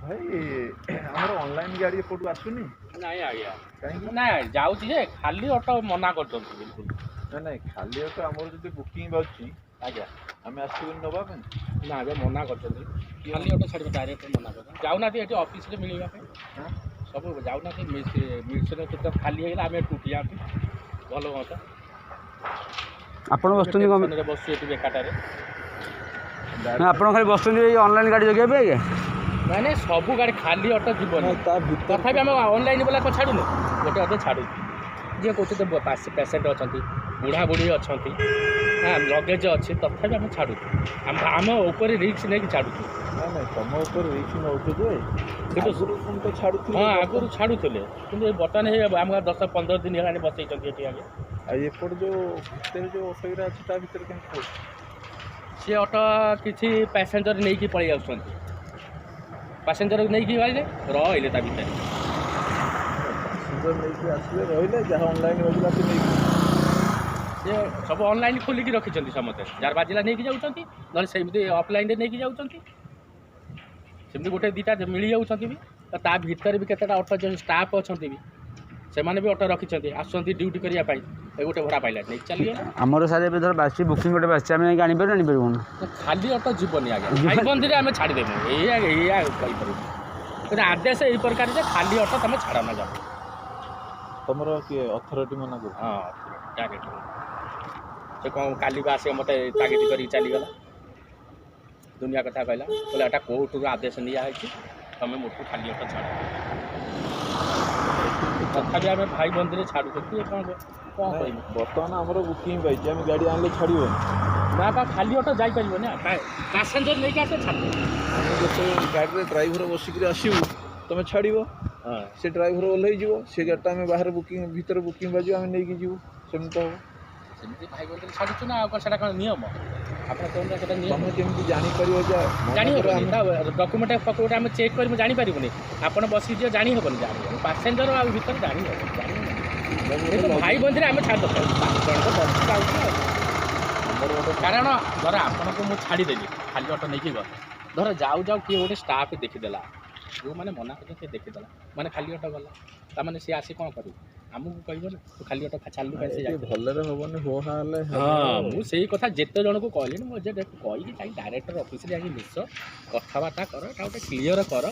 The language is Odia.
ଭାଇ, ଆମର ଅନଲାଇନ୍ ଗାଡ଼ି ଏପଟୁ ଆସୁନି? ନାଇଁ ଆଜ୍ଞା। କାହିଁକି? ନାଇଁ, ଯାଉଛି ଯେ ଖାଲି ଅଟୋ ମନା କରୁଛନ୍ତି ବିଲକୁଲ। ନାଇଁ ନାଇଁ, ଖାଲି ଅଟୋ ଆମର ଯଦି ବୁକିଂ ବାଜୁଛି, ଆମେ ଆସିବୁନି ନେବା ପାଇଁ? ନା ଆଜ୍ଞା, ମନା କରୁଛନ୍ତି। ଖାଲି ଅଟୋ ଛାଡ଼ିବେ ଡାଇରେକ୍ଟ ମନା କରୁଛନ୍ତି। ଯାଉନାହାନ୍ତି ଏଠି ଅଫିସରେ ମିଳିବା ପାଇଁ? ହଁ। ସବୁ ଯାଉନାହାନ୍ତି। ମିଶନ କେତେ ଖାଲି ହେଇଗଲା, ଆମେ ଏଠୁ ଉଠି ଯାଆନ୍ତୁ, ଭଲ ହୁଅନ୍ତା। ଆପଣ ବସୁଛନ୍ତି କ'ଣ? ଟେନସନରେ ବସୁଛୁ ଏଠି ବେକାରଟାରେ। ନା, ଆପଣ ଖାଲି ବସୁଛନ୍ତି ଏଇ ଅନଲାଇନ୍ ଗାଡ଼ି ଜଗିବା ପାଇଁ ଆଜ୍ଞା? ନାଇଁ ନାଇଁ, ସବୁ ଗାଡ଼ି, ଖାଲି ଅଟୋ ଯିବନି। ନାଇଁ, ତା ଭିତରେ ତଥାପି ଆମେ ଅନଲାଇନ୍ ବାଲା କ'ଣ ଛାଡ଼ୁନୁ? ଗୋଟେ ଅଧେ ଛାଡ଼ୁଛୁ। ଯିଏ କହୁଛି ତ ପେସେଣ୍ଟ ଅଛନ୍ତି, ବୁଢ଼ା ବୁଢ଼ୀ ଅଛନ୍ତି, ହଁ, ଲଗେଜ୍ ଅଛି, ତଥାପି ଆମେ ଛାଡ଼ୁଛୁ। ଆମ ଉପରେ ରିସ୍କ ନେଇକି ଛାଡ଼ୁଛୁ। ନାଇଁ ନାଇଁ, ତମ ଉପରେ ରିସ୍କ ନେଉଛ ଯେ କିନ୍ତୁ ଆଗରୁ ପୁଣି ତ ଛାଡ଼ୁଥିଲେ। ହଁ, ଆଗରୁ ଛାଡ଼ୁଥିଲେ, କିନ୍ତୁ ଏ ବର୍ତ୍ତମାନ ହେଇ ଆମ 10-15 ଦିନ ହେଲାଣି ବସେଇଛନ୍ତି ଏଠି ଆଜ୍ଞା। ଆଉ ଏପଟେ ଯୋଉ ଭିତରେ ଯୋଉ ଅଟୋଗୁରା ଅଛି, ତା ଭିତରେ କେମିତି ହଉଛି? ସେ ଅଟୋ କିଛି ପ୍ୟାସେଞ୍ଜର ନେଇକି ପଳେଇ ଆସୁଛନ୍ତି। ପ୍ୟାସେଞ୍ଜର ନେଇକି ଗଲେ ରହିଲେ ତା ଭିତରେ। ପ୍ୟାସେଞ୍ଜର ନେଇକି ଆସିଲେ ରହିଲେ, ଯାହା ଅନଲାଇନ୍ ବାଜିଲା ସେ ନେଇକି ସେ ସବୁ ଅନଲାଇନ୍ ଖୋଲିକି ରଖିଛନ୍ତି ସମସ୍ତେ। ଯାହାର ବାଜିଲା ନେଇକି ଯାଉଛନ୍ତି, ନହେଲେ ସେମିତି ଅଫଲାଇନ୍ରେ ନେଇକି ଯାଉଛନ୍ତି। ସେମିତି ଗୋଟେ ଦୁଇଟା ମିଳିଯାଉଛନ୍ତି ବି। ତ ତା ଭିତରେ ବି କେତେଟା ଅଟୋ ଯେଉଁ ଷ୍ଟାଫ୍ ଅଛନ୍ତି ବି, ସେମାନେ ବି ଅଟୋ ରଖିଛନ୍ତି, ଆସୁଛନ୍ତି ଡ୍ୟୁଟି କରିବା ପାଇଁ। ଏ ଗୋଟେ ଭଡ଼ା ପାଇଲା, ନେଇକି ଚାଲିଗଲା। ଆମର ସାର୍, ଏବେ ଧର ବାସୁଛି ବୁକିଂ ଗୋଟେ ବାସୁଛି, ଆମେ ଯାଇକି ଆଣିପାରିବୁ, ଆଣିପାରିବୁନି? ଖାଲି ଅଟୋ ଯିବନି ଆଜ୍ଞା। ଭାଇବନ୍ଧିରେ ଆମେ ଛାଡ଼ିଦେବୁ, ଏଇଆ ଏଇଆ କହିପାରିବୁ। କିନ୍ତୁ ଆଦେଶ ଏଇ ପ୍ରକାର ଯେ ଖାଲି ଅଟୋ ତମେ ଛାଡ଼ ନା ଯାଅ। ତମର କିଏ ଅଥରିଟି ମନା କରୁଛି? ହଁ, ଡାଇରେକ୍ଟ ସେ କ'ଣ କାଲି ବା ଆସିକି ମୋତେ ତାଗିଦ କରିକି ଚାଲିଗଲା। ଦୁନିଆ କଥା କହିଲା। କହିଲା, ଏଟା କୋର୍ଟରୁ ଆଦେଶ ନିଆହେଇଛି, ତମେ ମୋଠୁ ଖାଲି ଅଟୋ ଛାଡ଼। ତଥାପି ଆମେ ଭାଇ ବନ୍ଧୁରେ ଛାଡ଼ୁଛନ୍ତି। ଏ କ'ଣ କ'ଣ ନାଇଁ, କହିବୁ? ବର୍ତ୍ତମାନ ଆମର ବୁକିଂ ପାଇଛି, ଆମେ ଗାଡ଼ି ଆଣିଲେ ଛାଡ଼ିବନି? ନା ବା, ଖାଲି ଅଟୋ ଯାଇପାରିବନି। ପ୍ୟାସେଞ୍ଜର ନେଇକି ଆସେ, ଛାଡ଼ିଦେବୁ। ଆମେ ଯେତେବେଳେ ଗାଡ଼ିରେ ଡ୍ରାଇଭର ବସିକିରି ଆସିବୁ, ତମେ ଛାଡ଼ିବ? ହଁ। ସେ ଡ୍ରାଇଭର ଓହ୍ଲେଇ ଯିବ, ସେ ଗାଡ଼ିଟା ଆମେ ବାହାରେ ବୁକିଂ, ଭିତରେ ବୁକିଂ ବାଜିବ, ଆମେ ନେଇକି ଯିବୁ। ସେମିତି ତ ହେବ। ସେମିତି ଭାଇ ବନ୍ଧୁରେ ଛାଡ଼ୁଛୁ ନା, ଆଉ କ'ଣ? ସେଟା କ'ଣ ନିୟମ? ଆପଣ କୁହନ୍ତୁ, ସେଟା ନିୟମ? ତମେ କେମିତି ଜାଣିପାରିବ ଯେ ଜାଣି ମନେକର ହେବନି। ତା ଡକୁମେଣ୍ଟ ଗୋଟେ ଆମେ ଚେକ୍ କରିବୁ, ଜାଣିପାରିବୁନି। ଆପଣ ବସିକି ଯିବ, ଜାଣି ହେବନି। ଜାଣି ପାସେଞ୍ଜର ଆଉ ଭିତରେ ଜାଣି ହେବନି, ଜାଣି ହେବନି। ଆମର ଗୋଟେ କିନ୍ତୁ ଭାଇ ବନ୍ଧୁରେ ଆମେ ଛାଡ଼ି ଦଉ, ଜଣକ ବସିକି ଯାଉଛୁ ଆଉ। ଆମର ଗୋଟେ କାରଣ ଧର ଆପଣଙ୍କୁ ମୁଁ ଛାଡ଼ିଦେଲି, ଖାଲି ଅଟୋ ନେଇକି ଗଲେ, ଧର ଯାଉ ଯାଉ କିଏ ଗୋଟେ ଷ୍ଟାଫ୍ ଦେଖିଦେଲା, ଯେଉଁମାନେ ମନା କରୁଛନ୍ତି ସେ ଦେଖିଦେଲା, ମାନେ ଖାଲି ଅଟୋ ଗଲା, ତାମାନେ ସିଏ ଆସି କ'ଣ କରିବ? ଆମକୁ କହିବ ନା, ତୁ ଖାଲି ଅଟୋ ଛାଡ଼ିଲୁ କାଇଁ? ସେ ଏଠି ଯାଇଥିଲା। ଭଲରେ ହବନି, ହୋ ହା ହେଲେ ହଁ। ହବନି ଆଉ। ମୁଁ ସେଇ କଥା ଯେତେ ଜଣକୁ କହିଲିଣି, ମୁଁ ଯେ କହିକି ଯାଇ ଡାଇରେକ୍ଟର ଅଫିସରେ ଯାଇକି ମିଶ, କଥାବାର୍ତ୍ତା କର, ଏଟା ଗୋଟେ କ୍ଲିଅର କର।